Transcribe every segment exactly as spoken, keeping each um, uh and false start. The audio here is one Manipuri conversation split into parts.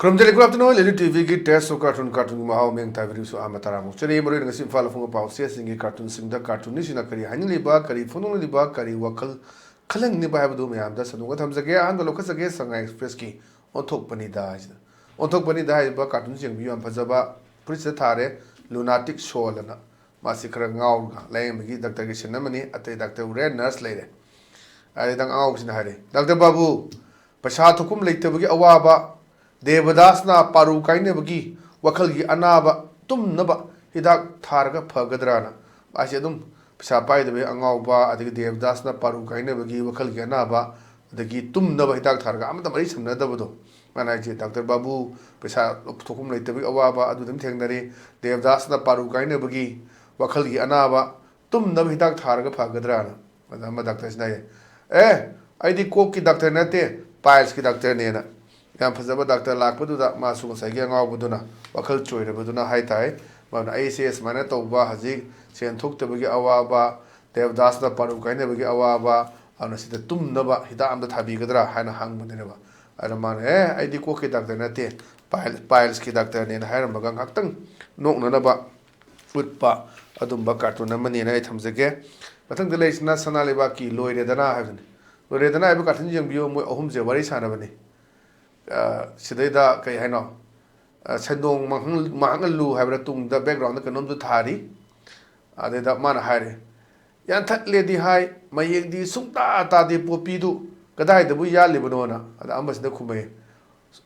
ꯈꯨꯔꯨꯝꯖꯔꯤ꯫ Good afternoon, lily ꯇꯤꯚꯤꯒꯤ Taste of Cartoon, ꯀꯥꯔꯇꯨꯟꯒꯤ ꯃꯍꯥꯎ ꯃꯌꯥꯝ ꯇꯥꯕꯤꯔꯤꯕꯁꯨ ꯑꯍꯥꯟꯕ ꯇꯔꯥꯃꯨꯛ ꯆꯠꯂꯤ꯫ ꯃꯔꯨꯑꯣꯏꯅ ꯉꯁꯤ ꯏꯝꯐꯥꯜ ꯐꯣꯡꯕ ꯄꯥꯎꯆꯦꯁꯤꯡꯒꯤ ꯀꯥꯔꯇꯨꯟꯁꯤꯡꯗ ꯀꯥꯔꯇꯨꯟꯅꯤꯁꯤꯅ ꯀꯔꯤ ꯍꯥꯏꯅꯤꯡꯂꯤꯕ, ꯀꯔꯤ ꯐꯣꯡꯗꯣꯛꯅꯤꯡꯂꯤꯕ, ꯀꯔꯤ ꯋꯥꯈꯜ ꯈꯜꯍꯟꯅꯤꯡꯂꯤꯕ ꯍꯥꯏꯕꯗꯨ ꯃꯌꯥꯝꯗ ꯁꯟꯗꯣꯛꯅ ꯊꯝꯖꯒꯦ꯫ ꯑꯍꯥꯟꯕ ꯂꯧꯈꯠꯆꯒꯦ, ꯁꯉꯥꯏ ꯑꯦꯛꯁꯄ꯭ꯔꯦꯁꯀꯤ ꯑꯣꯟꯊꯣꯛꯄꯅꯤꯗ ꯍꯥꯏꯁꯤꯗ꯫ ꯑꯣꯟꯊꯣꯛꯄꯅꯤꯗ ꯍꯥꯏꯔꯤꯕ ꯀꯥꯔꯇꯨꯟꯁꯤ ꯌꯦꯡꯕꯤꯌꯨ, ꯌꯥꯝ ꯐꯖꯕ꯫ ꯐꯨꯔꯤꯠꯁꯤꯗ ꯊꯥꯔꯦ, ꯂꯨꯅꯥꯇꯤꯛ ꯁꯣꯜ ꯑꯅ꯫ ꯃꯥꯁꯤ ꯈꯔ ꯉꯥꯎꯔꯒ ꯂꯥꯌꯦꯡꯕꯒꯤ ꯗꯥꯛꯇꯔꯒꯤ ꯁꯤꯟ ꯑꯃꯅꯤ꯫ ꯑꯇꯩ ꯗꯥꯛꯇꯔ ꯎꯔꯦ, ꯅꯔꯁ ꯂꯩꯔꯦ꯫ ꯑꯗꯩꯗ ꯑꯉꯥꯎꯕꯁꯤꯅ ꯍꯥꯏꯔꯦ, "ꯗꯥꯛꯇꯔ ꯕꯥꯕꯨ, ꯄꯩꯁꯥ ꯊꯣꯛꯐꯝ ꯂꯩꯇꯕꯒꯤ ꯑꯋꯥꯕ, ꯗꯦꯕꯗꯥꯁꯅ ꯄꯥꯔꯨ ꯀꯥꯏꯅꯕꯒꯤ ꯋꯥꯈꯜꯒꯤ ꯑꯅꯥꯕ ꯇꯨꯝꯅꯕ ꯍꯤꯗꯥꯛ ꯊꯥꯔꯒ ꯐꯒꯗ꯭ꯔꯥꯅ?" ꯃꯥꯁꯤ ꯑꯗꯨꯝ ꯄꯩꯁꯥ ꯄꯥꯏꯗꯕꯒꯤ ꯑꯉꯥꯎꯕ, ꯑꯗꯒꯤ ꯗꯦꯕꯗꯥꯁꯅ ꯄꯥꯔꯨ ꯀꯥꯏꯅꯕꯒꯤ ꯋꯥꯈꯜꯒꯤ ꯑꯅꯥꯕ, ꯑꯗꯒꯤ ꯇꯨꯝꯅꯕ ꯍꯤꯗꯥꯛ ꯊꯥꯔꯒ ꯑꯃꯠꯇ ꯃꯔꯤ ꯁꯝꯅꯗꯕꯗꯣ꯫ ꯃꯥꯅ ꯍꯥꯏꯁꯦ, "ꯗꯥꯛꯇꯔ ꯕꯥꯕꯨ, ꯄꯩꯁꯥ ꯊꯣꯛꯐꯝ ꯂꯩꯇꯕꯒꯤ ꯑꯋꯥꯕ ꯑꯗꯨ ꯑꯗꯨꯝ ꯊꯦꯡꯅꯔꯤ, ꯗꯦꯕꯗꯥꯁꯅ ꯄꯥꯔꯨ ꯀꯥꯏꯅꯕꯒꯤ ꯋꯥꯈꯜꯒꯤ ꯑꯅꯥꯕ ꯇꯨꯝꯅꯕ ꯍꯤꯗꯥꯛ ꯊꯥꯔꯒ ꯐꯒꯗ꯭ꯔꯥꯅ?" ꯑꯗ ꯑꯃ ꯗꯥꯛꯇꯔꯁꯤꯅ ꯍꯥꯏꯌꯦ, "ꯑꯦ, ꯑꯩꯗꯤ ꯀꯣꯛꯀꯤ ꯗꯥꯛꯇꯔ ꯅꯠꯇꯦ, ꯄꯥꯏꯜꯁꯀꯤ ꯗꯥꯛꯇꯔꯅꯦꯅ꯫" ꯌꯥꯝ ꯐꯖꯕ ꯗꯥꯛꯇꯔ ꯂꯥꯛꯄꯗꯨꯗ ꯃꯥꯁꯨ ꯉꯁꯥꯏꯒꯤ ꯑꯉꯥꯎꯕꯗꯨꯅ, ꯋꯥꯈꯜ ꯆꯣꯏꯔꯕꯗꯨꯅ ꯍꯥꯏ ꯇꯥꯏ꯫ ꯃꯥꯅ, "ꯑꯩꯁꯦ ꯁꯨꯃꯥꯏꯅ ꯇꯧꯕ, ꯍꯧꯖꯤꯛ ꯁꯦꯟ ꯊꯣꯛꯇꯕꯒꯤ ꯑꯋꯥꯕ, ꯗꯦꯕꯗꯥꯁꯅ ꯄꯥꯔꯨ ꯀꯥꯏꯅꯕꯒꯤ ꯑꯋꯥꯕ, ꯑꯗꯨꯅ ꯁꯤꯗ ꯇꯨꯝꯅꯕ ꯍꯤꯗꯥꯛ ꯑꯝꯇ ꯊꯥꯕꯤꯒꯗ꯭ꯔꯥ?" ꯍꯥꯏꯅ ꯍꯪꯕꯅꯦꯕ꯫ ꯑꯗ ꯃꯥꯅ, "ꯑꯦ, ꯑꯩꯗꯤ ꯀꯣꯛꯀꯤ ꯗꯥꯛꯇꯔ ꯅꯠꯇꯦ, ꯄꯥꯏꯜ-, ꯄꯥꯏꯜꯁꯀꯤ ꯗꯥꯛꯇꯔꯅꯦꯅ" ꯍꯥꯏꯔꯝꯃꯒ ꯉꯥꯏꯍꯥꯛꯇꯪ ꯅꯣꯛꯅꯅꯕ ꯎꯠꯄ ꯑꯗꯨꯝꯕ ꯀꯥꯔꯇꯨꯟ ꯑꯃꯅꯦꯅ ꯑꯩ ꯊꯝꯖꯒꯦ꯫ ꯃꯊꯪꯗ ꯂꯩꯔꯤꯁꯤꯅ ꯁꯅꯥ ꯂꯩꯕꯥꯛꯀꯤ ꯂꯣꯏꯔꯦꯗꯅ ꯍꯥꯏꯕꯅꯤ꯫ ꯂꯣꯏꯔꯦꯗꯅ ꯍꯥꯏꯕ ꯀꯥꯔꯇꯨꯟ ꯌꯦꯡꯕꯤꯌꯨ, ꯃꯣꯏ ꯑꯍꯨꯝꯁꯦ ꯋꯥꯔꯤ ꯁꯥꯟꯅꯕꯅꯤ꯫ ꯑ, ꯁꯤꯗꯩꯗ ꯀꯩ ꯍꯥꯏꯅꯣ? ꯑ, ꯁꯦꯟꯗꯣꯡ ꯃꯥꯡꯍꯜ-, ꯃꯥꯡꯍꯜꯂꯨ ꯍꯥꯏꯕ꯭ꯔꯥ, ꯇꯨꯡꯗ ꯕꯦꯛꯒ꯭ꯔꯥꯎꯟꯗ ꯀꯩꯅꯣꯝꯁꯨ ꯊꯥꯔꯤ꯫ ꯑꯗꯩꯗ ꯃꯥꯅ ꯍꯥꯏꯔꯦ, "ꯌꯥꯟꯊꯠꯂꯦꯗꯤ ꯍꯥꯏ, ꯃꯌꯦꯡꯗꯤ ꯁꯨꯡꯇꯥ ꯇꯥꯗꯦ, ꯄꯣꯄꯤꯗꯨ ꯀꯗꯥꯏꯗꯕꯨ ꯌꯥꯜꯂꯤꯕꯅꯣꯅ?" ꯑꯗ ꯑꯃꯁꯤꯅ ꯈꯨꯝꯃꯛꯑꯦ,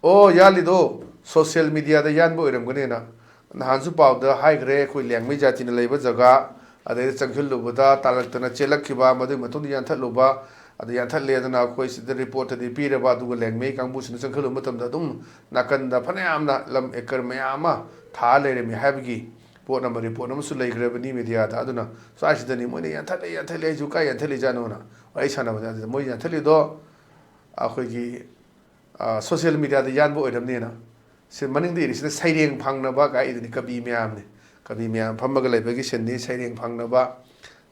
"ꯑꯣ, ꯌꯥꯜꯂꯤꯗꯣ ꯁꯣꯁꯤꯌꯦꯜ ꯃꯤꯗꯤꯌꯥꯗ ꯌꯥꯟꯕ ꯑꯣꯏꯔꯝꯒꯅꯦꯅ꯫ ꯅꯍꯥꯟꯁꯨ ꯄꯥꯎꯗ ꯍꯥꯏꯈ꯭ꯔꯦ, ꯑꯩꯈꯣꯏ ꯂꯦꯡꯃꯩ ꯖꯥꯇꯤꯅ ꯂꯩꯕ ꯖꯒꯥ, ꯑꯗꯩꯗ ꯆꯪꯁꯤꯜꯂꯨꯕꯗ ꯇꯥꯜꯂꯛꯇꯅ ꯆꯦꯜꯂꯛꯈꯤꯕ, ꯃꯗꯨꯒꯤ ꯃꯇꯨꯡꯗ ꯌꯥꯟꯊꯠꯂꯨꯕ, ꯑꯗꯨ ꯌꯥꯟꯊꯠꯂꯦꯗꯅ ꯑꯩꯈꯣꯏ ꯁꯤꯗ ꯔꯤꯄꯣꯔꯠꯇꯗꯤ ꯄꯤꯔꯕ, ꯑꯗꯨꯒ ꯂꯦꯡꯃꯩ ꯀꯥꯡꯕꯨꯁꯤꯅ ꯆꯪꯁꯤꯜꯂꯨꯕ ꯃꯇꯝꯗ ꯑꯗꯨꯝ ꯅꯥꯀꯟꯗ ꯐꯅꯌꯥꯝꯅ ꯂꯝ ꯑꯦꯀꯔ ꯃꯌꯥꯝ ꯑꯃ ꯊꯥ ꯂꯩꯔꯝꯃꯤ ꯍꯥꯏꯕꯒꯤ ꯄꯣꯠ ꯑꯃ, ꯔꯤꯄꯣꯔꯠ ꯑꯃꯁꯨ ꯂꯩꯈ꯭ꯔꯕꯅꯤ ꯃꯤꯗꯤꯌꯥꯗ꯫ ꯑꯗꯨꯅ ꯁ꯭ꯋꯥꯏꯁꯤꯗꯅꯤ ꯃꯣꯏꯅ ꯌꯥꯟꯊꯠꯂꯦ, ꯌꯥꯟꯊꯠꯂꯦ ꯍꯥꯏꯁꯤꯕꯨ ꯀꯥꯏ ꯌꯥꯟꯊꯠꯂꯤꯖꯥꯠꯅꯣꯅ ꯋꯥꯔꯤ ꯁꯥꯟꯅꯕꯗ꯫ ꯑꯗꯨꯗ ꯃꯣꯏ ꯌꯥꯟꯊꯠꯂꯤꯗꯣ ꯑꯩꯈꯣꯏꯒꯤ, ꯑ, ꯁꯣꯁꯤꯌꯦꯜ ꯃꯤꯗꯤꯌꯥꯗ ꯌꯥꯟꯕ ꯑꯣꯏꯔꯝꯅꯤꯅ꯫ ꯁꯤ ꯃꯅꯤꯡꯗ ꯏꯔꯤꯁꯤꯅ ꯁꯩꯔꯦꯡ ꯐꯪꯅꯕ ꯀꯥꯏ ꯏꯗꯨꯅꯤ, ꯀꯕꯤ ꯃꯌꯥꯝꯅꯤ꯫ ꯀꯕꯤ ꯃꯌꯥꯝ ꯐꯝꯃꯒ ꯂꯩꯕꯒꯤ ꯁꯤꯟꯅꯤ, ꯁꯩꯔꯦꯡ ꯐꯪꯅꯕ,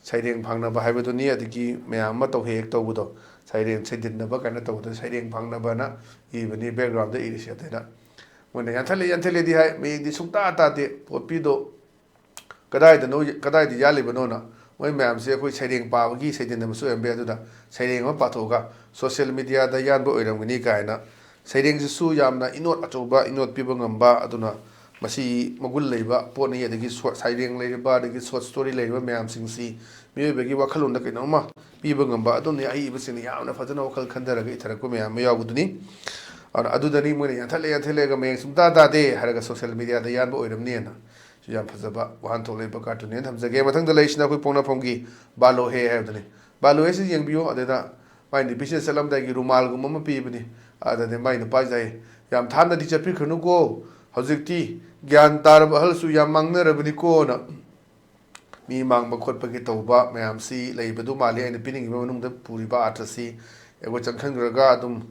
ꯁꯩꯔꯦꯡ ꯐꯪꯅꯕ ꯍꯥꯏꯕꯗꯨꯅꯤ꯫ ꯑꯗꯒꯤ ꯃꯌꯥꯝ ꯑꯃ ꯇꯧꯍꯦꯛ ꯍꯦꯛ ꯇꯧꯕꯗꯣ, ꯁꯩꯔꯦꯡ ꯁꯩꯗꯤꯟꯅꯕ ꯀꯥꯏꯅ ꯇꯧꯕꯗꯣ, ꯁꯩꯔꯦꯡ ꯐꯪꯅꯕꯅ ꯏꯕꯅꯤ ꯕꯦꯛꯒ꯭ꯔꯥꯎꯟꯗ ꯏꯔꯤꯁꯦ꯫ ꯑꯗꯩꯗ ꯃꯣꯏꯅ ꯌꯥꯟꯊꯠꯂꯦ, ꯌꯥꯟꯊꯠꯂꯦꯗꯤ ꯍꯥꯏ, ꯃꯌꯦꯛꯇꯤ ꯁꯨꯡꯇꯥ ꯇꯥꯗꯦ꯫ ꯄꯣꯠꯄꯤꯗꯣ ꯀꯗꯥꯏꯗꯅꯣ, ꯀꯗꯥꯏꯗ ꯌꯥꯜꯂꯤꯕꯅꯣꯅ꯫ ꯃꯣꯏ ꯃꯌꯥꯝꯁꯦ ꯑꯩꯈꯣꯏ ꯁꯩꯔꯦꯡ ꯄꯥꯕꯒꯤ ꯁꯩꯗꯦꯟ ꯑꯃꯁꯨ ꯑꯣꯏꯔꯝꯕ ꯌꯥꯏ꯫ ꯑꯗꯨꯅ ꯁꯩꯔꯦꯡ ꯑꯃ ꯄꯥꯊꯣꯛꯑꯒ ꯁꯣꯁꯤꯌꯦꯜ ꯃꯤꯗꯤꯌꯥꯗ ꯌꯥꯟꯕ ꯑꯣꯏꯔꯝꯒꯅꯤ ꯀꯥꯏꯅ꯫ ꯁꯩꯔꯦꯡꯁꯤꯁꯨ ꯌꯥꯝꯅ ꯏꯅꯣꯠ ꯑꯆꯧꯕ, ꯏꯅꯣꯠ ꯄꯤꯕ ꯉꯝꯕ, ꯑꯗꯨꯅ ꯃꯁꯤ ꯃꯒꯨꯟ ꯂꯩꯕ ꯄꯣꯠꯅꯤ꯫ ꯑꯗꯒꯤ ꯁꯣꯔꯠ ꯁꯩꯔꯦꯡ ꯂꯩꯔꯤꯕ, ꯑꯗꯒꯤ ꯁꯣꯔꯠ ꯁ꯭ꯇꯣꯔꯤ ꯂꯩꯔꯤꯕ ꯃꯌꯥꯝꯁꯤꯡꯁꯤ ꯃꯤꯑꯣꯏꯕꯒꯤ ꯋꯥꯈꯜꯂꯣꯟꯗ ꯀꯩꯅꯣꯝꯃ ꯄꯤꯕ ꯉꯝꯕ ꯑꯗꯨꯝꯅꯤ꯫ ꯑꯏꯕꯁꯤꯡꯅ ꯌꯥꯝꯅ ꯐꯖꯅ ꯋꯥꯈꯜ ꯈꯟꯊꯔꯒ ꯏꯊꯔꯛꯄ ꯃꯌꯥꯝ ꯑꯃ ꯌꯥꯎꯕꯗꯨꯅꯤ꯫ ꯑꯗꯨꯅ ꯑꯗꯨꯗꯅꯤ ꯃꯣꯏꯅ ꯌꯥꯟꯊꯠꯂꯦ, ꯌꯥꯟꯊꯠꯂꯦꯒ ꯃꯌꯦꯛ ꯁꯨꯡꯇꯥ ꯇꯥꯗꯦ ꯍꯥꯏꯔꯒ ꯁꯣꯁꯤꯌꯦꯜ ꯃꯤꯗꯤꯌꯥꯗ ꯌꯥꯟꯕ ꯑꯣꯏꯔꯝꯅꯤꯅ꯫ ꯁꯤ ꯌꯥꯝ ꯐꯖꯕ ꯋꯥꯍꯟꯊꯣꯛ ꯂꯩꯕ ꯀꯥꯔꯇꯨꯟꯅꯦꯅ ꯊꯝꯖꯒꯦ꯫ ꯃꯊꯪꯗ ꯂꯩꯔꯤꯁꯤꯅ ꯑꯩꯈꯣꯏ ꯄꯣꯛꯅꯐꯝꯒꯤ ꯕꯥꯂꯣ ꯍꯦ ꯍꯥꯏꯕꯗꯨꯅꯤ꯫ ꯕꯥꯂꯣ ꯍꯦꯁꯤ ꯌꯦꯡꯕꯤꯌꯨ꯫ ꯑꯗꯨꯗ ꯃꯥꯏ ꯅꯨꯄꯤꯁꯤꯅ ꯆꯠꯂꯝꯗꯥꯏꯒꯤ ꯔꯨꯃꯥꯜꯒꯨꯝꯕ ꯑꯃ ꯄꯤꯕꯅꯤ꯫ ꯑꯗꯨꯗꯤ ꯃꯥꯏ ꯅꯨꯄꯥꯁꯤꯗ ꯍꯥꯏ, "ꯌꯥꯝ ꯊꯥꯞꯅꯗꯤ ꯆꯠꯄꯤꯈ꯭ꯔꯅꯨꯀꯣ, ꯍꯧꯖꯤꯛꯇꯤ ꯒ꯭ꯌꯥꯟ ꯇꯥꯔꯕ ꯑꯍꯜꯁꯨ ꯌꯥꯝ ꯃꯥꯡꯅꯔꯕꯅꯤꯀꯣꯅ"꯫ ꯃꯤ ꯃꯥꯡꯕ ꯈꯣꯠꯄꯒꯤ ꯇꯧꯕ ꯃꯌꯥꯝꯁꯤ ꯂꯩꯕꯗꯨ ꯃꯥꯜꯂꯤ꯫ ꯑꯩꯅ ꯄꯤꯅꯤꯡꯉꯤꯕ ꯃꯅꯨꯡꯗ ꯄꯨꯔꯤꯕ ꯑꯥꯔꯊꯁꯤ ꯑꯩꯈꯣꯏ ꯆꯪꯁꯤꯟꯈ꯭ꯔꯒ ꯑꯗꯨꯝ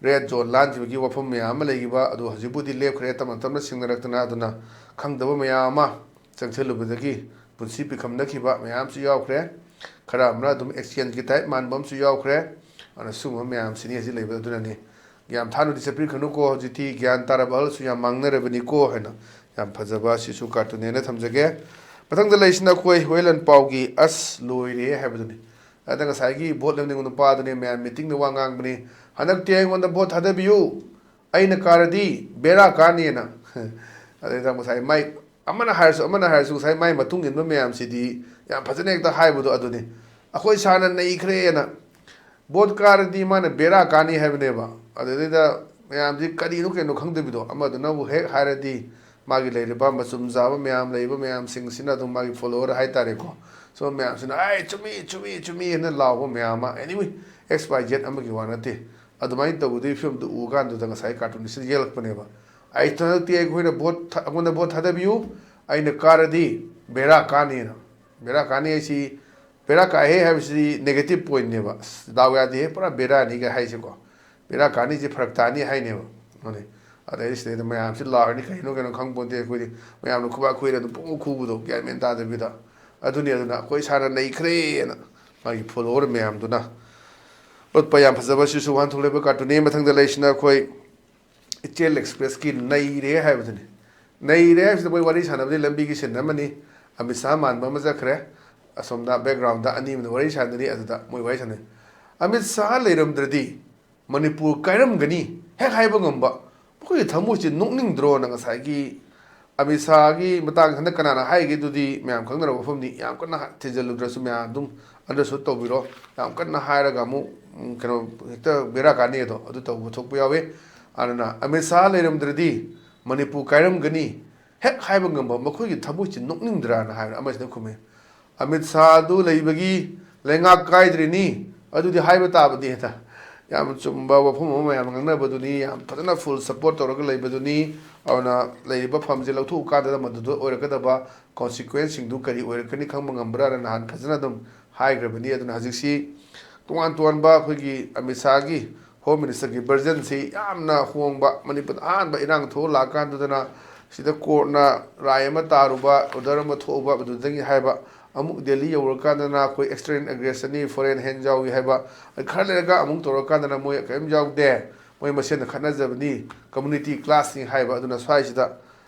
ꯔꯦꯗ ꯖꯣꯟ ꯂꯥꯟꯈꯤꯕꯒꯤ ꯋꯥꯐꯝ ꯃꯌꯥꯝ ꯑꯃ ꯂꯩꯈꯤꯕ ꯑꯗꯨ ꯍꯧꯖꯤꯛꯄꯨꯗꯤ ꯂꯦꯞꯈ꯭ꯔꯦ, ꯇꯞꯅ ꯇꯞꯅ ꯁꯤꯡꯅꯔꯛꯇꯅ꯫ ꯑꯗꯨꯅ ꯈꯪꯗꯕ ꯃꯌꯥꯝ ꯑꯃ ꯆꯪꯁꯤꯜꯂꯨꯕꯗꯒꯤ ꯄꯨꯟꯁꯤ ꯄꯤꯈꯝꯅꯈꯤꯕ ꯃꯌꯥꯝꯁꯨ ꯌꯥꯎꯈ꯭ꯔꯦ꯫ ꯈꯔ ꯑꯃꯅ ꯑꯗꯨꯝ ꯑꯦꯛꯁꯤꯗꯦꯟꯒꯤ ꯇꯥꯏꯞ ꯃꯥꯟꯕ ꯑꯃꯁꯨ ꯌꯥꯎꯈ꯭ꯔꯦ꯫ ꯑꯗꯨꯅ ꯁꯤꯒꯨꯝꯕ ꯃꯌꯥꯝꯁꯤꯅꯤ ꯍꯧꯖꯤꯛ ꯂꯩꯕ꯫ ꯑꯗꯨꯅꯅꯤ, "ꯌꯥꯝ ꯊꯥꯅꯗꯤ ꯆꯠꯄꯤꯈ꯭ꯔꯅꯨꯀꯣ, ꯍꯧꯖꯤꯛꯇꯤ ꯒ꯭ꯌꯥꯟ ꯇꯥꯔꯕ ꯑꯍꯜꯁꯨ ꯌꯥꯝ ꯃꯥꯡꯅꯔꯕꯅꯤꯀꯣ" ꯍꯥꯏꯅ꯫ ꯌꯥꯝ ꯐꯖꯕ ꯁꯤꯁꯨ ꯀꯥꯔꯇꯨꯟꯅꯦꯅ ꯊꯝꯖꯒꯦ꯫ ꯃꯊꯪꯗ ꯂꯩꯁꯤꯅ ꯑꯩꯈꯣꯏ ꯍꯨꯌꯦꯟ ꯂꯥꯟꯄꯥꯎꯒꯤ "ꯑꯁ ꯂꯣꯏꯔꯦ" ꯍꯥꯏꯕꯗꯨꯅꯤ꯫ ꯑꯗ ꯉꯁꯥꯏꯒꯤ ꯚꯣꯠ ꯂꯦꯞꯅꯤꯡꯕ ꯅꯨꯄꯥꯗꯨꯅꯦ ꯃꯌꯥꯝ ꯃꯤꯇꯤꯡꯗ ꯋꯥ ꯉꯥꯡꯕꯅꯤ꯫ "ꯍꯟꯗꯛꯇꯤ ꯑꯩꯉꯣꯟꯗ ꯚꯣꯠ ꯊꯥꯗꯕꯤꯌꯨ, ꯑꯩꯅ ꯀꯥꯔꯗꯤ ꯕꯦꯔꯥ ꯀꯥꯅꯤꯅ"꯫ ꯑꯗꯩꯗ ꯉꯁꯥꯏ ꯃꯥꯏ ꯑꯃꯅ ꯍꯥꯏꯔꯁꯨ ꯑꯃꯅ ꯍꯥꯏꯔꯁꯨ ꯉꯁꯥꯏ ꯃꯥꯏ ꯃꯇꯨꯡ ꯏꯟꯕ ꯃꯌꯥꯝꯁꯤꯗꯤ ꯌꯥꯝ ꯐꯖꯅ ꯍꯦꯛꯇ ꯍꯥꯏꯕꯗꯣ ꯑꯗꯨꯅꯤ꯫ "ꯑꯩꯈꯣꯏ ꯁꯥꯔꯅ ꯅꯩꯈ꯭ꯔꯦꯅ"꯫ ꯚꯣꯠ ꯀꯥꯔꯗꯤ ꯃꯥꯅ ꯕꯦꯔꯥ ꯀꯥꯅꯤ ꯍꯥꯏꯕꯅꯦꯕ꯫ ꯑꯗꯨꯗꯩꯗ ꯃꯌꯥꯝꯁꯤ ꯀꯔꯤꯅꯣ ꯀꯩꯅꯣ ꯈꯪꯗꯕꯤꯗꯣ, ꯑꯃꯗꯨꯅꯕꯨ ꯍꯦꯛ ꯍꯥꯏꯔꯗꯤ ꯃꯥꯒꯤ ꯂꯩꯔꯤꯕ ꯃꯆꯨꯝ ꯆꯥꯕ ꯃꯌꯥꯝ ꯂꯩꯕ ꯃꯌꯥꯝꯁꯤꯡꯁꯤꯅ ꯑꯗꯨꯝ ꯃꯥꯒꯤ ꯐꯣꯂꯣꯋꯔ ꯍꯥꯏꯇꯥꯔꯦꯀꯣ, ꯁꯨꯝꯕ ꯃꯌꯥꯝꯁꯤꯅ "ꯑꯩ ꯆꯨꯝꯃꯤ, ꯆꯨꯝꯃꯤ, ꯆꯨꯝꯃꯤ" ꯍꯥꯏꯅ ꯂꯥꯎꯕ ꯃꯌꯥꯝ ꯑꯃ꯫ Anyway, X Y Z ꯑꯃꯒꯤ ꯋꯥ ꯅꯠꯇꯦ꯫ ꯑꯗꯨꯃꯥꯏꯅ ꯇꯧꯕꯗꯨꯒꯤ ꯐꯤꯕꯝꯗꯨ ꯎ ꯀꯥꯟꯗꯨꯗ ꯉꯁꯥꯏ ꯀꯥꯔꯇꯨꯟꯁꯤꯗ ꯌꯦꯛꯂꯛꯄꯅꯦꯕ꯫ "ꯑꯩ ꯍꯟꯗꯛꯇꯤ ꯑꯩꯈꯣꯏꯅ ꯚꯣꯠ ꯊ-, ꯑꯩꯉꯣꯟꯗ ꯚꯣꯠ ꯊꯥꯗꯕꯤꯌꯨ, ꯑꯩꯅ ꯀꯥꯔꯗꯤ ꯕꯦꯔꯥ ꯀꯥꯅꯤꯅ"꯫ ꯕꯦꯔꯥ ꯀꯥꯅꯤ ꯍꯥꯏꯁꯤ, ꯕꯦꯔꯥ ꯀꯥꯏꯍꯦ ꯍꯥꯏꯕꯁꯤꯗꯤ ꯅꯦꯒꯦꯇꯤꯚ ꯄꯣꯏꯟꯠꯅꯦꯕ꯫ "ꯑꯁ, ꯗꯥꯎ ꯌꯥꯗꯦꯍꯦ, ꯄꯨꯔꯥ ꯕꯦꯔꯥꯅꯤꯒ" ꯍꯥꯏꯁꯦꯀꯣ꯫ "ꯕꯦꯔꯥ ꯀꯥꯅꯤꯁꯦ ꯐꯔꯛ ꯇꯥꯅꯤ" ꯍꯥꯏꯅꯦꯕ꯫ ꯑꯗꯨꯅꯦ꯫ ꯑꯗꯩ ꯁꯤꯗꯩꯗ ꯃꯌꯥꯝꯁꯤ ꯂꯥꯎꯔꯅꯤ, ꯀꯩꯅꯣ ꯀꯩꯅꯣ ꯈꯪꯄꯣꯟꯇꯦ ꯑꯩꯈꯣꯏꯗꯤ꯫ ꯃꯌꯥꯝꯅ ꯈꯨꯕꯥꯛ ꯈꯨꯏꯔ ꯑꯗꯨꯝ ꯄꯨꯡꯈꯨ ꯈꯨꯕꯗꯣ ꯒ꯭ꯌꯥꯟ ꯃꯦꯟ ꯇꯥꯗꯕꯤꯗ꯫ ꯑꯗꯨꯅꯤ, ꯑꯗꯨꯅ "ꯑꯩꯈꯣꯏ ꯁꯥꯔꯅ ꯅꯩꯈ꯭ꯔꯦꯅ" ꯃꯥꯒꯤ ꯐꯣꯂꯣꯋꯔ ꯃꯌꯥꯝꯗꯨꯅ ꯎꯠꯄ ꯌꯥꯝ ꯐꯖꯕ ꯁꯤꯁꯨ ꯋꯥꯍꯟꯊꯣꯛ ꯂꯩꯕ ꯀꯥꯔꯇꯨꯟꯅꯤ꯫ ꯃꯊꯪꯗ ꯂꯩꯁꯤꯅ ꯑꯩꯈꯣꯏ ꯏꯆꯦꯜ ꯑꯦꯛꯁꯄ꯭ꯔꯦꯁꯀꯤ ꯅꯩꯔꯦ ꯍꯥꯏꯕꯗꯨꯅꯤ꯫ ꯅꯩꯔꯦ ꯍꯥꯏꯕꯁꯤꯗ ꯃꯣꯏ ꯋꯥꯔꯤ ꯁꯥꯟꯅꯕꯗꯤ ꯂꯝꯕꯤꯒꯤ ꯁꯤꯟ ꯑꯃꯅꯤ꯫ ꯑꯃꯤꯠ ꯁꯥꯍ ꯃꯥꯟꯕ ꯑꯃ ꯆꯠꯈ꯭ꯔꯦ꯫ ꯑꯁꯣꯝꯗ ꯕꯦꯛꯒ꯭ꯔꯥꯎꯟꯗ ꯑꯅꯤ ꯑꯃꯅ ꯋꯥꯔꯤ ꯁꯥꯟꯅꯔꯤ, ꯑꯗꯨꯗ ꯃꯣꯏ ꯋꯥꯔꯤ ꯁꯥꯟꯅꯩ꯫ ꯑꯃꯤꯠ ꯁꯥꯍ ꯂꯩꯔꯝꯗ꯭ꯔꯗꯤ ꯃꯅꯤꯄꯨꯔ ꯀꯥꯏꯔꯝꯒꯅꯤ ꯍꯦꯛ ꯍꯥꯏꯕ ꯉꯝꯕ꯫ ꯃꯈꯣꯏꯒꯤ ꯊꯃꯣꯏꯁꯤ ꯅꯣꯛꯅꯤꯡꯗ꯭ꯔꯣꯅ? ꯉꯁꯥꯏꯒꯤ ꯑꯃꯤꯠ ꯁꯥꯍꯒꯤ ꯃꯇꯥꯡ ꯍꯟꯗꯛ ꯀꯅꯥꯅ ꯍꯥꯏꯒꯦꯗꯨꯗꯤ ꯃꯌꯥꯝ ꯈꯪꯅꯔꯕ ꯋꯥꯐꯝꯅꯤ꯫ ꯌꯥꯝ ꯀꯟꯅ ꯊꯤꯖꯤꯜꯂꯨꯗ꯭ꯔꯁꯨ ꯃꯌꯥꯝ ꯑꯗꯨꯝ ꯑꯟꯗꯔꯁ꯭ꯇꯨꯠ ꯇꯧꯕꯤꯔꯣ꯫ ꯌꯥꯝ ꯀꯟꯅ ꯍꯥꯏꯔꯒ ꯑꯃꯨꯛ, ꯎꯝ, ꯀꯩꯅꯣ, ꯍꯦꯛꯇ ꯕꯦꯔꯥ ꯀꯥꯅꯤ ꯑꯗꯣ, ꯑꯗꯨ ꯇꯧꯕ ꯊꯣꯛꯄ ꯌꯥꯎꯋꯤ꯫ ꯑꯗꯨꯅ ꯑꯃꯤꯠ ꯁꯥꯍ ꯂꯩꯔꯝꯗ꯭ꯔꯗꯤ ꯃꯅꯤꯄꯨꯔ ꯀꯥꯏꯔꯝꯒꯅꯤ ꯍꯦꯛ ꯍꯥꯏꯕ ꯉꯝꯕ ꯃꯈꯣꯏꯒꯤ ꯊꯃꯣꯏꯁꯤ ꯅꯣꯛꯅꯤꯡꯗ꯭ꯔꯥꯅ ꯍꯥꯏꯕ ꯑꯃꯁꯤꯅ ꯈꯨꯝꯃꯤ꯫ ꯑꯃꯤꯠ ꯁꯥꯍ ꯑꯗꯨ ꯂꯩꯕꯒꯤ ꯂꯩꯉꯥꯛ ꯀꯥꯏꯗ꯭ꯔꯤꯅꯤ, ꯑꯗꯨꯗꯤ ꯍꯥꯏꯕ ꯇꯥꯕꯅꯤ ꯍꯦꯛꯇ꯫ ꯌꯥꯝ ꯆꯨꯝꯕ ꯋꯥꯐꯝ ꯑꯃ ꯃꯌꯥꯝ ꯉꯥꯡꯅꯕꯗꯨꯅꯤ, ꯌꯥꯝ ꯐꯖꯅ ꯐꯨꯜ ꯁꯄꯣꯔꯠ ꯇꯧꯔꯒ ꯂꯩꯕꯗꯨꯅꯤ꯫ ꯑꯗꯨꯅ ꯂꯩꯔꯤꯕ ꯐꯝꯁꯦ ꯂꯧꯊꯣꯛꯎ ꯀꯥꯟꯗ ꯃꯗꯨꯗ ꯑꯣꯏꯔꯛꯀꯗꯕ ꯀꯣꯟꯁꯤꯀ꯭ꯋꯦꯟꯁꯁꯤꯡꯗꯨ ꯀꯔꯤ ꯑꯣꯏꯔꯛꯀꯅꯤ ꯈꯪꯕ ꯉꯝꯕ꯭ꯔꯥꯅ ꯅꯍꯥꯟ ꯐꯖꯅ ꯑꯗꯨꯝ ꯍꯥꯏꯈ꯭ꯔꯕꯅꯤ꯫ ꯑꯗꯨꯅ ꯍꯧꯖꯤꯛꯁꯤ ꯇꯣꯉꯥꯟ ꯇꯣꯉꯥꯟꯕ ꯑꯩꯈꯣꯏꯒꯤ ꯑꯃꯤꯠ ꯁꯥꯍꯒꯤ ꯍꯣꯝ ꯃꯤꯅꯤꯁꯇꯔꯒꯤ ꯚꯔꯖꯟꯁꯤ ꯌꯥꯝꯅ ꯍꯣꯡꯕ, ꯃꯅꯤꯄꯨꯔꯗ ꯑꯍꯥꯟꯕ ꯏꯔꯥꯡ ꯊꯣꯛꯑ ꯂꯥꯛꯑꯀꯥꯟꯗꯨꯗꯅ ꯁꯤꯗ ꯀꯣꯔꯠꯅ ꯔꯥꯏ ꯑꯃ ꯇꯥꯔꯨꯕ, ꯑꯣꯔꯗꯔ ꯑꯃ ꯊꯣꯛꯎꯕ, ꯑꯗꯨꯗꯒꯤ ꯍꯥꯏꯕ, ꯑꯃꯨꯛ ꯗꯦꯜꯂꯤ ꯌꯧꯔꯀꯥꯟꯗꯅ ꯑꯩꯈꯣꯏ external aggression ꯅꯤ, foreign hand ꯌꯥꯎꯏ ꯍꯥꯏꯕ, ꯈꯔ ꯂꯩꯔꯒ ꯑꯃꯨꯛ ꯇꯧꯔꯀꯥꯟꯗꯅ ꯃꯣꯏ ꯀꯔꯤꯝ ꯌꯥꯎꯗꯦ, ꯃꯣꯏ ꯃꯁꯦꯟꯗ ꯈꯠꯅꯖꯕꯅꯤ, community clash ꯅꯤ ꯍꯥꯏꯕ꯫ ꯑꯗꯨꯅ ꯁ꯭ꯋꯥꯏꯁꯤꯗ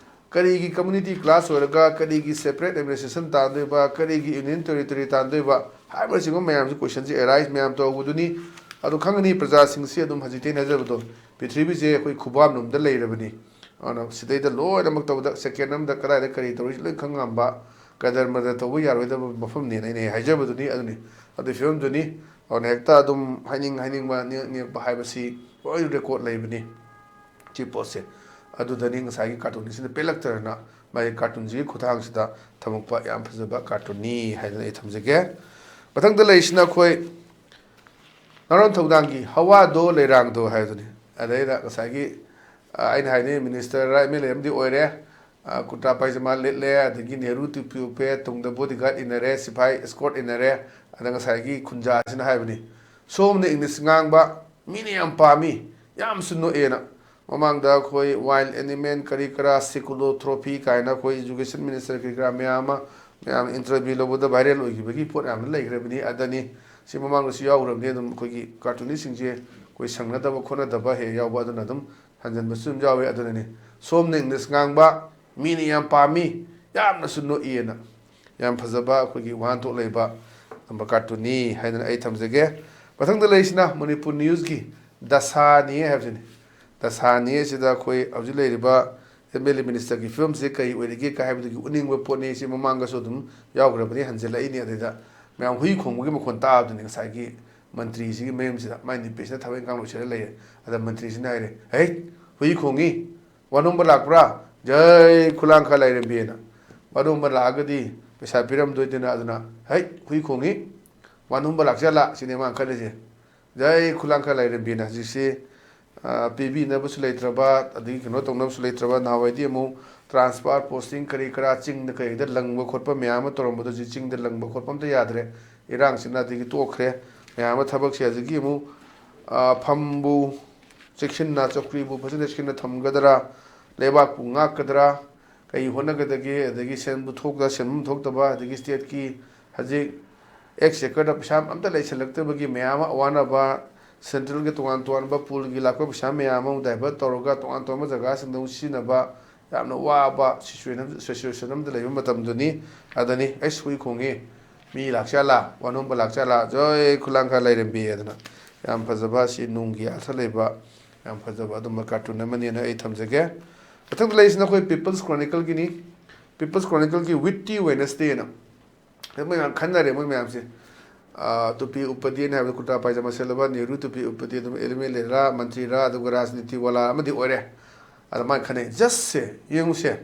ꯀꯔꯤꯒꯤ community clash ꯑꯣꯏꯔꯒ, ꯀꯔꯤꯒꯤ separate administration ꯇꯥꯟꯗꯣꯏꯕ, ꯀꯔꯤꯒꯤ union territory ꯇꯥꯟꯗꯣꯏꯕ ꯍꯥꯏꯕꯅꯆꯤꯡꯕ ꯃꯌꯥꯝꯁꯤ, question ꯁꯤ arise ꯃꯌꯥꯝ ꯇꯧꯕꯗꯨꯅꯤ꯫ ꯑꯗꯣ ꯈꯪꯒꯅꯤ, ꯄ꯭ꯔꯖꯥꯁꯤꯡꯁꯤ ꯑꯗꯨꯝ ꯍꯧꯖꯤꯛꯇꯩ ꯍꯥꯏꯖꯕꯗꯣ, ꯄ꯭ꯔꯤꯊꯤꯕꯤꯁꯦ ꯑꯩꯈꯣꯏ ꯈꯨꯕꯥꯝꯂꯣꯝꯗ ꯂꯩꯔꯕꯅꯤ꯫ ꯑꯗꯨꯅ ꯁꯤꯗꯩꯗ ꯂꯣꯏꯅꯃꯛ ꯇꯧꯕꯗ second ꯑꯃꯗ ꯀꯗꯥꯏꯗ ꯀꯔꯤ ꯇꯧꯔꯤ ꯂꯣꯏ ꯈꯪ ꯉꯝꯕ, ꯀꯗꯔ ꯃꯗꯔ ꯇꯧꯕ ꯌꯥꯔꯣꯏꯗꯕ ꯃꯐꯝꯅꯦꯅ ꯑꯩꯅ ꯍꯥꯏꯖꯕꯗꯨꯅꯤ꯫ ꯑꯗꯨꯅꯤ, ꯑꯗꯨꯒꯤ ꯐꯤꯕꯝꯗꯨꯅꯤ꯫ ꯑꯗꯨꯅ ꯍꯦꯛꯇ ꯑꯗꯨꯝ ꯍꯥꯏꯅꯤꯡ ꯍꯥꯏꯅꯤꯡꯕ, ꯅꯦꯛ ꯅꯦꯛꯄ ꯍꯥꯏꯕꯁꯤ ꯂꯣꯏ record ꯂꯩꯕꯅꯤ꯫ ꯁꯤ ꯄꯣꯠꯁꯦ꯫ ꯑꯗꯨꯗꯅꯤ ꯉꯁꯥꯏꯒꯤ ꯀꯥꯔꯇꯨꯟꯁꯤꯅ ꯄꯦꯜꯂꯛꯇꯗꯅ ꯃꯥꯒꯤ ꯀꯥꯔꯇꯨꯟꯁꯤꯒꯤ ꯈꯨꯠꯊꯥꯡꯁꯤꯗ ꯊꯝꯃꯛꯄ ꯌꯥꯝ ꯐꯖꯕ ꯀꯥꯔꯇꯨꯟꯅꯤ ꯍꯥꯏꯗꯅ ꯑꯩ ꯊꯝꯖꯒꯦ꯫ ꯃꯊꯪꯗ ꯂꯩꯔꯤꯁꯤꯅ ꯑꯩꯈꯣꯏ ꯅꯥꯔꯣꯟ ꯊꯧꯗꯥꯡꯒꯤ ꯍꯋꯥꯗꯣ ꯂꯩꯔꯥꯡꯗꯣ ꯍꯥꯏꯕꯗꯨꯅꯤ꯫ ꯑꯗꯩꯗ ꯉꯁꯥꯏꯒꯤ, ꯑ, ꯑꯩꯅ ꯍꯥꯏꯗꯤ ꯃꯤꯅꯤꯁꯇꯔ ꯑꯦꯝ ꯑꯦꯜ ꯑꯦ ꯑꯃꯗꯤ ꯑꯣꯏꯔꯦ, ꯑ, ꯀꯨꯔꯇꯥ ꯄꯥꯏꯖꯃꯥ ꯂꯤꯠꯂꯦ, ꯑꯗꯒꯤ ꯅꯦꯍꯔꯨ ꯇꯨꯄꯤ ꯎꯞꯄꯦ, ꯇꯨꯡꯗ bodyguard ꯏꯟꯅꯔꯦ, ꯁꯤꯐꯥꯏ escort ꯏꯟꯅꯔꯦ꯫ ꯑꯗ ꯉꯁꯥꯏꯒꯤ ꯈꯨꯟꯖꯥꯁꯤꯅ ꯍꯥꯏꯕꯅꯤ, "ꯁꯣꯝꯅ ꯏꯪꯂꯤꯁ ꯉꯥꯡꯕ ꯃꯤꯅ ꯌꯥꯝ ꯄꯥꯝꯃꯤ, ꯌꯥꯝꯁꯨ ꯅꯣꯛꯑꯦꯅ"꯫ ꯃꯃꯥꯡꯗ ꯑꯩꯈꯣꯏ wild animal ꯀꯔꯤ ꯀꯔꯥ, ꯁꯤꯀꯨꯂꯣ ꯇ꯭ꯔꯣꯐꯤ ꯀꯥꯏꯅ ꯑꯩꯈꯣꯏ education minister ꯀꯔꯤ ꯀꯔꯥ ꯃꯌꯥꯝ ꯑꯃ, ꯃꯌꯥꯝ interview ꯂꯧꯕꯗ viral ꯑꯣꯏꯈꯤꯕꯒꯤ ꯄꯣꯠ ꯌꯥꯝꯅ ꯂꯩꯈ꯭ꯔꯕꯅꯤ꯫ ꯑꯗꯅꯤ ꯁꯤ ꯃꯃꯥꯡꯗꯁꯨ ꯌꯥꯎꯈ꯭ꯔꯕꯅꯤ꯫ ꯑꯗꯨꯝ ꯑꯩꯈꯣꯏꯒꯤ ꯀꯥꯔꯇꯨꯅꯤꯁꯁꯤꯡꯁꯦ ꯑꯩꯈꯣꯏ ꯁꯪꯅꯗꯕ ꯈꯣꯠꯅꯗꯕ ꯍꯦꯛ ꯌꯥꯎꯕ, ꯑꯗꯨꯅ ꯑꯗꯨꯝ ꯍꯟꯖꯟꯕꯁꯨ ꯑꯗꯨꯝ ꯌꯥꯎꯋꯤ꯫ ꯑꯗꯨꯅꯅꯤ ꯁꯣꯝꯅ ꯏꯪꯂꯤꯁ ꯉꯥꯡꯕ ꯃꯤꯅ ꯌꯥꯝ ꯄꯥꯝꯃꯤ, ꯌꯥꯝꯅꯁꯨ ꯅꯣꯛꯏꯅ꯫ ꯌꯥꯝ ꯐꯖꯕ ꯑꯩꯈꯣꯏꯒꯤ ꯋꯥꯍꯟꯊꯣꯛ ꯂꯩꯕ ꯅꯝꯕꯔ ꯀꯥꯔꯇꯨꯟꯅꯤ ꯍꯥꯏꯗꯅ ꯑꯩ ꯊꯝꯖꯒꯦ꯫ ꯃꯊꯪꯗ ꯂꯩꯔꯤꯁꯤꯅ ꯃꯅꯤꯄꯨꯔ ꯅ꯭ꯌꯨꯁꯀꯤ ꯗꯁꯥꯅꯤ ꯍꯥꯏꯕꯁꯤꯅꯤ꯫ ꯗꯁꯥꯅꯤ ꯑꯁꯤꯗ ꯑꯩꯈꯣꯏ ꯍꯧꯖꯤꯛ ꯂꯩꯔꯤꯕ ꯑꯦꯝ ꯑꯦꯜ ꯑꯦ ꯃꯤꯅꯤꯁꯇꯔꯒꯤ ꯐꯤꯕꯝꯁꯦ ꯀꯔꯤ ꯑꯣꯏꯔꯤꯒꯦ ꯀ ꯍꯥꯏꯕꯗꯨꯒꯤ ꯎꯠꯅꯤꯡꯕ ꯄꯣꯠꯅꯤ꯫ ꯁꯤ ꯃꯃꯥꯡꯗꯁꯨ ꯑꯗꯨꯝ ꯌꯥꯎꯈ꯭ꯔꯕꯅꯤ, ꯍꯟꯖꯤꯜꯂꯛꯏꯅꯤ꯫ ꯑꯗꯨꯗ ꯃꯌꯥꯝ ꯍꯨꯏ ꯈꯣꯡꯕꯒꯤ ꯃꯈꯣꯟ ꯇꯥꯕꯗꯨꯅꯤ ꯉꯁꯥꯏꯒꯤ ꯃꯟꯇ꯭ꯔꯤꯁꯤꯒꯤ ꯃꯌꯨꯝꯁꯤꯗ꯫ ꯃꯥꯏ ꯅꯨꯄꯤꯁꯤꯅ ꯊꯕꯛ ꯏꯪꯈꯥꯡ ꯂꯣꯏꯁꯤꯜꯂ ꯂꯩꯔꯦ꯫ ꯑꯗ ꯃꯟꯇ꯭ꯔꯤꯁꯤꯅ ꯍꯥꯏꯔꯦ, "ꯍꯩ, ꯍꯨꯏ ꯈꯣꯡꯉꯤ, ꯋꯥꯅꯣꯝꯕ ꯂꯥꯛꯄ꯭ꯔꯥ? ꯖꯩ ꯈꯨꯂꯥꯡꯈꯥ ꯂꯥꯏꯔꯦꯝꯕꯤꯅ꯫ ꯋꯥꯅꯣꯝꯕ ꯂꯥꯛꯑꯒꯗꯤ ꯄꯩꯁꯥ ꯄꯤꯔꯝꯗꯣꯏꯗꯅ꯫ ꯑꯗꯨꯅ, ꯍꯩ, ꯍꯨꯏ ꯈꯣꯡꯉꯤ, ꯋꯥꯅꯣꯝꯕ ꯂꯥꯛꯆꯂꯥ" ꯁꯤꯅꯦ ꯃꯥꯅ ꯈꯜꯂꯤꯁꯦ꯫ ꯖꯩ ꯈꯨꯂꯥꯡꯈꯥ ꯂꯥꯏꯔꯦꯝꯕꯤꯅ ꯍꯧꯖꯤꯛꯁꯤ, ꯑ, ꯄꯤꯕꯤꯅꯕꯁꯨ ꯂꯩꯇ꯭ꯔꯕ, ꯑꯗꯒꯤ ꯀꯩꯅꯣ ꯇꯧꯅꯕꯁꯨ ꯂꯩꯇ꯭ꯔꯕ꯫ ꯅꯍꯥꯟꯋꯥꯏꯗꯤ ꯑꯃꯨꯛ ꯇ꯭ꯔꯥꯟꯁꯐꯔ ꯄꯣꯁꯇꯤꯡ ꯀꯔꯤ ꯀꯔꯥ ꯆꯤꯡꯗ ꯀꯩꯗ ꯂꯪꯕ ꯈꯣꯠꯄ ꯃꯌꯥꯝ ꯑꯃ ꯇꯧꯔꯝꯕꯗꯣ ꯍꯧꯖꯤꯛ ꯆꯤꯡꯗ ꯂꯪꯕ ꯈꯣꯠꯄ ꯑꯝꯇ ꯌꯥꯗ꯭ꯔꯦ꯫ ꯏꯔꯥꯡꯁꯤꯅ ꯑꯗꯒꯤ ꯇꯣꯛꯈ꯭ꯔꯦ꯫ ꯃꯌꯥꯝ ꯑꯃ ꯊꯕꯛꯁꯦ ꯍꯧꯖꯤꯛꯀꯤ ꯑꯃꯨꯛ, ꯑ, ꯐꯝꯕꯨ ꯆꯦꯛꯁꯤꯟꯅ, ꯆꯧꯀ꯭ꯔꯤꯕꯨ ꯐꯖꯅ ꯆꯦꯛꯁꯤꯟꯅ ꯊꯝꯒꯗ꯭ꯔꯥ, ꯂꯩꯕꯥꯛꯄꯨ ꯉꯥꯛꯀꯗ꯭ꯔꯥ, ꯀꯩ ꯍꯣꯠꯅꯒꯗꯒꯦ, ꯑꯗꯒꯤ ꯁꯦꯟꯕꯨ ꯊꯣꯛꯇ, ꯁꯦꯟꯐꯝ ꯊꯣꯛꯇꯕ, ꯑꯗꯒꯤ ꯁ꯭ꯇꯦꯠꯀꯤ ꯍꯧꯖꯤꯛ ꯑꯦꯛꯁꯆꯦꯀꯔꯗ ꯄꯩꯁꯥ ꯑꯝꯇ ꯂꯩꯁꯜꯂꯛꯇꯕꯒꯤ ꯃꯌꯥꯝ ꯑꯃ ꯑꯋꯥꯅꯕ, ꯁꯦꯟꯇ꯭ꯔꯦꯜꯒꯤ ꯇꯣꯉꯥꯟ ꯇꯣꯉꯥꯟꯕ ꯄꯨꯜꯒꯤ ꯂꯥꯛꯄ ꯄꯩꯁꯥ ꯃꯌꯥꯝ ꯑꯃ ꯗꯥꯏꯚꯔꯠ ꯇꯧꯔꯒ ꯇꯣꯉꯥꯟ ꯇꯣꯉꯥꯟꯕ ꯖꯒꯥꯁꯤꯡꯗ ꯑꯃꯨꯛ ꯁꯤꯖꯤꯟꯅꯕ, ꯌꯥꯝꯅ ꯋꯥꯕ ꯁꯤꯆꯨꯋꯦꯁꯟ, ꯁꯤꯆꯨꯋꯦꯁꯟ ꯑꯃꯗ ꯂꯩꯕ ꯃꯇꯝꯗꯨꯅꯤ꯫ ꯑꯗꯅꯤ, "ꯑꯩꯁ, ꯍꯨꯏ ꯈꯣꯡꯉꯤ, ꯃꯤ ꯂꯥꯛꯆꯥꯂꯥ, ꯋꯥꯅꯣꯝꯕ ꯂꯥꯛꯆꯥꯂꯥ, ꯖꯣꯏ ꯈꯨꯂꯥꯡꯈꯥ ꯂꯩꯔꯝꯕꯤ" ꯍꯥꯏꯗꯅ꯫ ꯌꯥꯝ ꯐꯖꯕ, ꯁꯤ ꯅꯨꯡꯒꯤ ꯑꯥꯔꯊ ꯂꯩꯕ ꯌꯥꯝ ꯐꯖꯕ ꯑꯗꯨꯝꯕ ꯀꯥꯔꯇꯨꯟ ꯑꯃꯅꯦꯅ ꯑꯩ ꯊꯝꯖꯒꯦ꯫ ꯃꯊꯪꯗ ꯂꯩꯔꯤꯁꯤꯅ ꯑꯩꯈꯣꯏ ꯄꯤꯄꯜꯁ ꯀ꯭ꯔꯣꯅꯤꯀꯜꯒꯤꯅꯤ꯫ ꯄꯤꯄꯜꯁ ꯀ꯭ꯔꯣꯅꯤꯀꯜꯒꯤ ꯋꯤꯠꯇꯤ ꯋꯦꯅꯁꯗꯦꯅ꯫ ꯑꯗ ꯃꯣꯏ ꯃꯌꯥꯝ ꯈꯟꯅꯔꯦ, ꯃꯣꯏ ꯃꯌꯥꯝꯁꯦ꯫ ꯑ, ꯇꯨꯄꯤ ꯎꯞꯄꯗꯤꯅ ꯍꯥꯏꯕꯗ ꯀꯨꯔꯇꯥ ꯄꯥꯏꯖꯃꯥ ꯁꯦꯠꯂꯕ ꯅꯦꯍꯔꯨ ꯇꯨꯄꯤ ꯎꯞꯄꯗꯤ ꯑꯗꯨꯝ ꯑꯦꯝ ꯑꯦꯜ ꯑꯦꯔꯥ, ꯃꯟꯇ꯭ꯔꯤꯔꯥ, ꯑꯗꯨꯒ ꯔꯥꯖꯅꯤꯇꯤ ꯋꯥꯂꯥ ꯑꯃꯗꯤ ꯑꯣꯏꯔꯦ꯫ ꯑꯗ ꯃꯥꯅ ꯈꯟꯅꯩ, "ꯖꯁꯁꯦ ꯌꯦꯡꯉꯨꯁꯦ,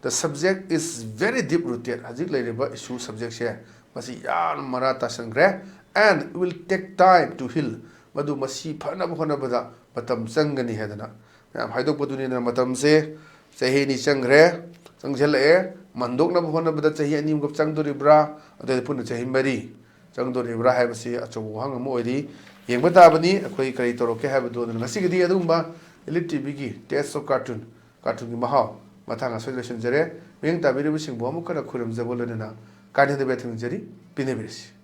the subject is very deep rooted." ꯍꯧꯖꯤꯛ ꯂꯩꯔꯤꯕ ꯏꯁꯨ ꯁꯕꯖꯦꯛꯁꯦ ꯃꯁꯤ ꯌꯥꯝꯅ ꯃꯔꯥ ꯇꯥꯁꯟꯈ꯭ꯔꯦ꯫ "And will take time to heal." ꯃꯗꯨ ꯃꯁꯤ ꯐꯅꯕ ꯍꯣꯠꯅꯕꯗ ꯃꯇꯝ ꯆꯪꯒꯅꯤ ꯍꯥꯏꯗꯅ ꯃꯌꯥꯝ ꯍꯥꯏꯗꯣꯛꯄꯗꯨꯅꯤꯅ ꯃꯇꯝꯁꯦ ꯆꯍꯤ ꯑꯅꯤ ꯆꯪꯈ꯭ꯔꯦ, ꯆꯪꯁꯤꯜꯂꯛꯑꯦ꯫ ꯃꯟꯗꯣꯛꯅꯕ ꯍꯣꯠꯅꯕꯗ ꯆꯍꯤ ꯑꯅꯤꯃꯨꯛ ꯆꯪꯗꯣꯔꯤꯕ꯭ꯔꯥ, ꯑꯗꯨꯗꯩ ꯄꯨꯟꯅ ꯆꯍꯤ ꯃꯔꯤ ꯆꯪꯗꯣꯔꯤꯕ꯭ꯔꯥ ꯍꯥꯏꯕꯁꯤ ꯑꯆꯧꯕ ꯋꯥꯍꯪ ꯑꯃ ꯑꯣꯏꯔꯤ꯫ ꯌꯦꯡꯕ ꯇꯥꯕꯅꯤ ꯑꯩꯈꯣꯏ ꯀꯔꯤ ꯇꯧꯔꯛꯀꯦ ꯍꯥꯏꯕꯗꯨ꯫ ꯑꯗꯨꯅ ꯉꯁꯤꯒꯤꯗꯤ ꯑꯗꯨꯒꯨꯝꯕ ꯏꯂꯤꯠ ꯇꯤꯚꯤꯒꯤ Taste of Cartoon, ꯀꯥꯔꯇꯨꯟꯒꯤ ꯃꯍꯥꯎ ꯃꯇꯥꯡ ꯑꯁꯤꯗ ꯂꯣꯏꯁꯤꯟꯖꯔꯦ꯫ ꯃꯤꯠꯌꯦꯡ ꯇꯥꯕꯤꯔꯤꯕꯁꯤꯡꯕꯨ ꯑꯃꯨꯛ ꯍꯟꯅ ꯈꯨꯔꯨꯝꯖꯕ ꯂꯣꯏꯅꯅ ꯀꯥꯏꯅꯗꯕ ꯌꯥꯊꯪ ꯅꯤꯖꯔꯤ꯫ ꯄꯤꯅꯕꯤꯔꯁꯤ꯫